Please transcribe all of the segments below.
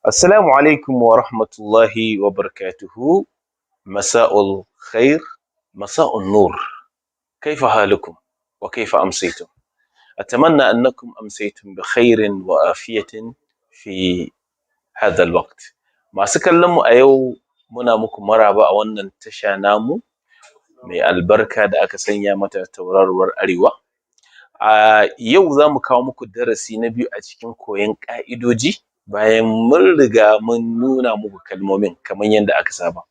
السلام عليكم ورحمة الله وبركاته. مساء الخير، مساء النور. كيف حالكم وكيف أمسيتم؟ أتمنى أنكم أمسيتم بخير وعافية في هذا الوقت. Masu kallon mu, a yau muna muku maraba a wannan tasha namu mai albarka da aka sanya mata Tauraruwar Arewa. A yau zamu kawo muku darasi na biyu a cikin koyon ƙa'idoji, bayan mun riga mun nuna muku kalmomin kaman yanda aka saba.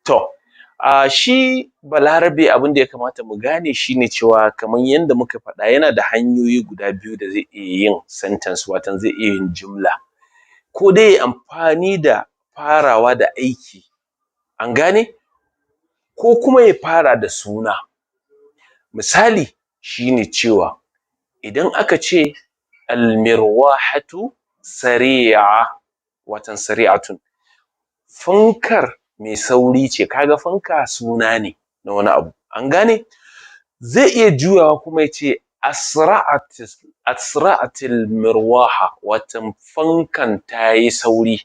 To, a shi Balarabe, abunda ya kamata mu gane shine cewa, kaman yanda muka faɗa, yana da hanyoyi guda biyu da zai iya yin sentence, wato zai iya yin jumla. Ko dai yayi amfani da farawa da aiki, an gane, ko kuma ya fara da suna. Misali shine cewa idan aka ce almirwahatu sari'a, watan sari'atun, fankar mai sauri ce. Kaga fanka suna ne na wani abu, an gane. Zai iya juyawa kuma yace asra'atil mirwaha, watan fankan tayi sauri.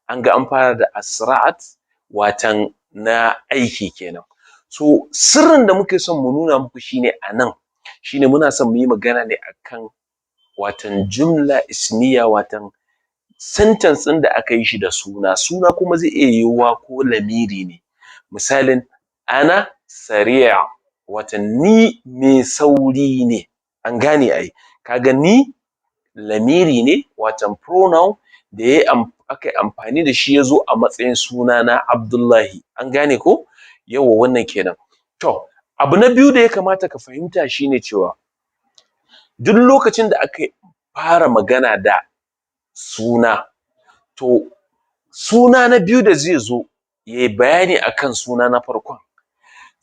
An ga an fara da asra'at, watan na aiki kenan. So sirrin da muke son mu nuna muku shine anan shine muna son muyi magana ne akan watan jumla ismiya, watan sentence ɗin da aka yi shi da suna. Suna kuma zai iya yiwuwa ko lamiri ne. Misalin ana sari', watan ni mai sauri ne, an gane ai. Kaga ni lamiri ne, watan pronoun da aka yi amfani da shi, yazo a matsayin sunana Abdullahi, an gane ko? Yawwa, wannan kenan. To, abu na biyu da ya kamata ka fahimta shine cewa duk lokacin da aka fara magana da suna, to suna na biyu da zai zo yayi bayani akan suna na farkon,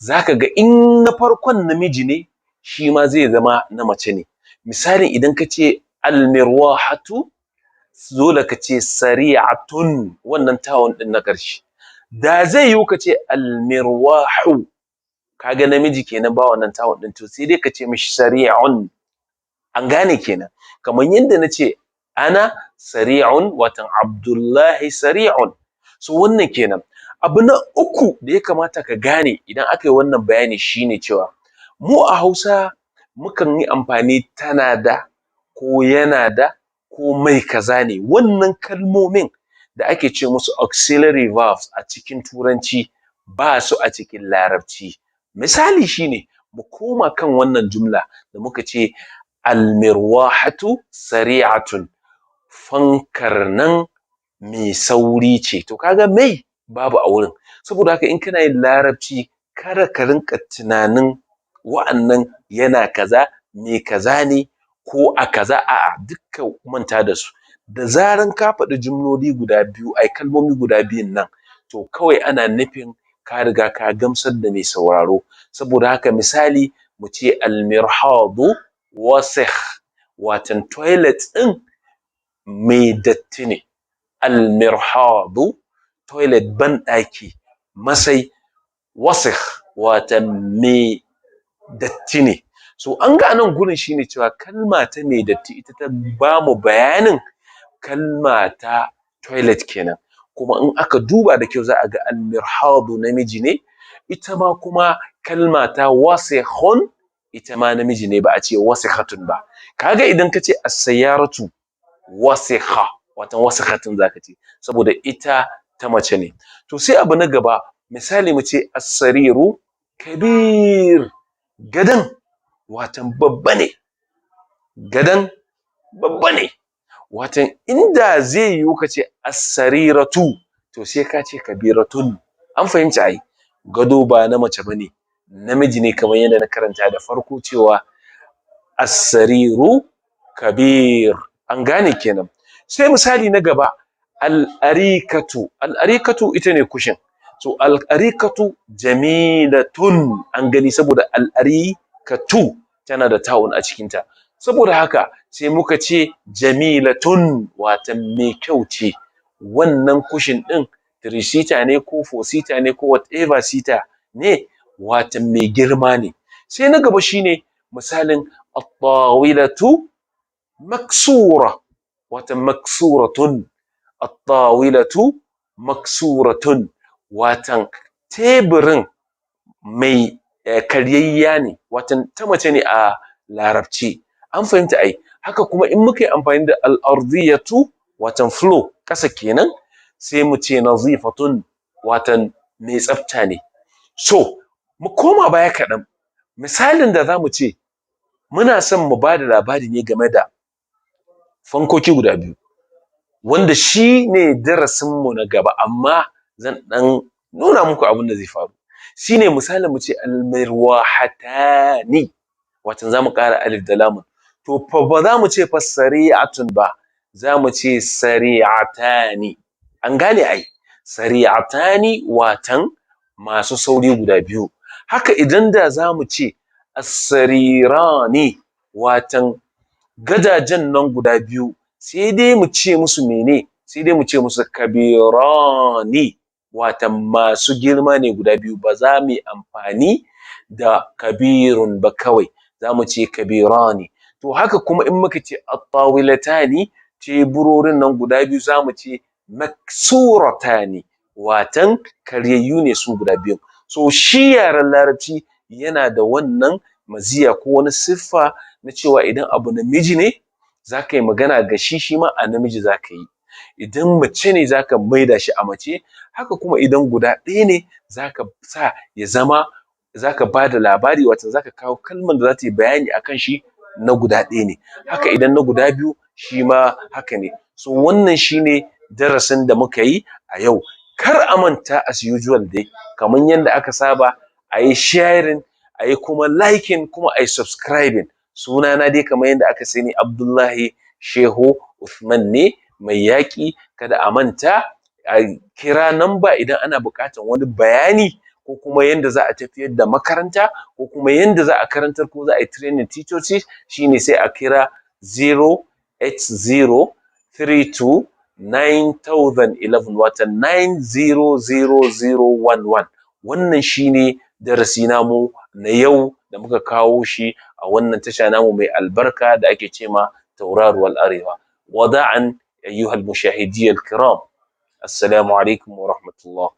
zaka ga in na farkon namiji ne, shi ma zai zama na mace ne. Misali, idan kace almirwahatu, dole kace sari'atun, wannan ta'un ɗin na ƙarshe. Da zai yiwu kace almirwahu, kaga namiji kenan, ba wannan ta'un ɗin, to sai dai kace mishi sari'un, an gane kenan. Kaman yanda nace ana sari'un, watan Abdullahi sari'un. So wannan kenan. Abu na uku da ya kamata ka gane idan aka yi wannan bayani shine cewa mu a Hausa mukan yi amfani tana da, ko yana da, ko mai kaza ne. Wannan kalmomin da ake ce musu auxiliary verbs a cikin Turanci, ba su a cikin Larabci. Misali shine mu koma kan wannan jumla da muka ce almirwahatu sari'atun, fankar nan mai sauri ce. To, kaga mai babu a wurin. Saboda haka in kana yin Larabci, kada ka rinƙa tunanin wa'annan yana kaza, mai kaza ne, ko a kaza. A'a, duk ka manta da su. Da zaran ka faɗi jumloli guda biyu, ai kalmomi guda biyun nan, to kawai ana nufin ka riga ka gamsar da mai sauraro. Saboda haka, misali, mu ce almirhadu wasikh, watan toilet ɗin mai datti ne. Almirhadu, toilet, banɗaki, masai, wasikh, watan mai datti ne. So an ga anan gurin shine cewa kalma ta mai datti ita ta bamu bayanin kalma ta toilet kenan. Kuma in aka duba da kyau, za a ga almirhadu namiji ne, ita ma kuma kalma ta wasikhun ita ma namiji ne, ba a ce wasikhatun ba. Kaga idan kace as-sayyaratu wasikha, watan wasikhatun zaka ce, saboda ita ta mace ne. To, sai abu na gaba, misali mu ce as-sariru kabir, gadan watan babba ne, gadan babba ne. Watan inda zai yiwu kace as-sariratu, to sai ka ce kabiratun, an fahimta ai. Gado ba na mace bane, namiji ne, kamar yadda na karanta da farko cewa as-sariru kabir, an gane kenan. Sai misali na gaba, al-arikatu. Al-arikatu ita ne cushion. So al-arikatu jamilatun, an gani, saboda al-arikatu tana da ta'un a cikinta. Saboda haka sai muka ce jamilatun, watan mai kyau ce. Wannan cushion ɗin, three seater ne ko four seater ne ko whatever seater ne, watan mai girma ne. Sai na gaba shine misalin at-tawilatu maksura, watan maksuratun. At-tawilatu maksuratun, watan teburin mai karyayya ne, watan ta mace ne a larabci. An fahimta ai. Haka kuma in muka yi amfani da al-ardiyatu, watan floor, ƙasa kenan, sai mu ce nazifatun, watan mai tsafta ne. So mu koma baya kaɗan, misalin da zamu ce muna son mu bada labari ne game da fankoki guda biyu, wanda shine darasin mu na gaba, amma zan ɗan nuna muku abunda zai faru. Shine misalin mu ce almirwahatani, wato zamu ƙara alif da lamun. To fa ba za mu ce fa sari'atun ba, za mu ce sari'atani. An gane ai, sari'atani watan masu sauri guda biyu. Haka idan da za mu ce as-sarirani, watan gadajen nan guda biyu, sai dai mu ce musu mene? Sai dai mu ce musu kabirani, watan masu girma ne guda biyu. Ba za mu yi amfani da kabirun ba, kawai za mu ce kabirani. To haka kuma in muka ce at-tawilatani, teburorin nan guda biyu, za mu ce maksuratani, watan karyayyu ne su guda biyun. So shi yaren larabci yana da wannan maziya ko wani siffa na cewa idan abu namiji ne zaka yi magana ga shi, shi ma a namiji zaka yi. Idan mace ne zaka maida shi a mace. Haka kuma idan guda ɗaya ne zaka sa ya zama, zaka bada labari, wato zaka kawo kalman da zata yi bayani akan shi na guda ɗaya ne. Haka idan na guda biyu, shi ma haka ne. So wannan shine darasin da muka yi a yau. Kar a manta, as usual dai, kaman yanda aka saba, a yi sharing, a yi kuma liking, kuma a yi subscribing. Sunana dai kamar yadda aka sani, Abdullahi Shehu Uthman ne mai yaƙi. Kada a manta a kira namba idan ana buƙatar wani bayani, ko kuma yanda za a tafiyar da makaranta, ko kuma yanda za a karantar, ko za a yi training ticoci. Shine sai a kira 080 32 9011, watan 900011. Wannan shine darasi namu na yau da muka kawo shi a wannan tasha namu mai albarka da ake cema Tauraruwar Arewa. Wada'an ayyuhal mushahidi al-kiram, assalamu alaikum wa rahmatullah.